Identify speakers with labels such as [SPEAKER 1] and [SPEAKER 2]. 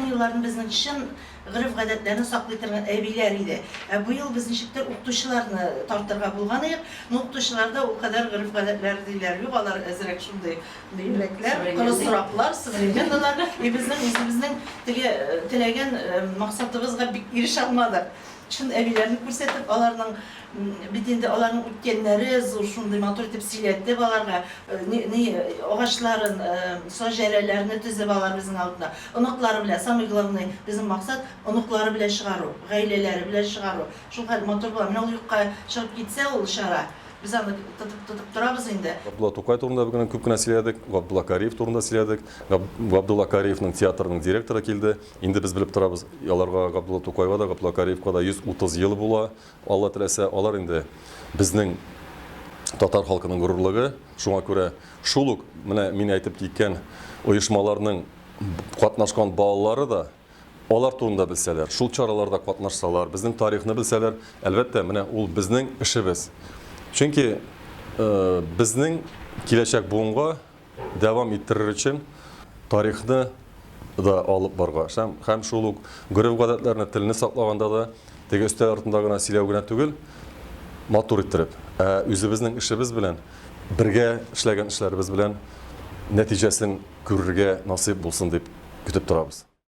[SPEAKER 1] Үткән елларны безнең чын гореф-гадәтләрне саклый торган әбиләр иде. Ә быел без ничектер укытучыларны тартырга булган идек. Но укытучыларда ул кадәр гореф-гадәтләр диләр юк, алар әзрәк шундый ниерәкләр, кырысраклар, современныйлар. И безнең үзебезнең теге теләгән максатыбызга бик ирешә алмадык. Чын әбиләрне күрсәтеп, аларның бит инде аларның үткәннәре зур, шундый матур итеп сөйләтеп аларга, ни, ни агачларын, саҗәрәләрне төзеп алар безнең алдында. Оныклары белән, самый главный безнең максат, оныклары белән чыгару, гаиләләре белән чыгару. Шул хәл матур була. Менә ул юкка чыгып китсә ул чара, без аны тотып тотып торабыз инде.
[SPEAKER 2] Габдулла Тукай турында бүген күп кенә сөйләдек, Габдулла Кариев турында сөйләдек. Габдулла Кариевның театрының директоры килде. Инде без белеп торабыз, аларга Габдулла Тукайга да, Габдулла Кариевка да 130 ел була. Алла теләсә, алар инде безнең татар халкының горурлыгы. Шуңа күрә шул ук менә мин әйтеп киткән оешмаларның катнашкан балалары да алар турында белсәләр, шул чараларда катнашсалар, безнең тарихны белсәләр, әлбәттә, менә ул безнең эшебез. Чөнки безнең киләчәк буынга дәвам иттерер өчен тарихны да алып барга һәм, һәм шул ук гореф-гадәтләрне, телне саклаганда да теге өстәл артында гына сөйләү генә түгел, матур иттереп, ә үзебезнең эшебез белән, бергә эшләгән эшләребез белән нәтиҗәсен күрергә насыйп булсын дип көтеп торабыз.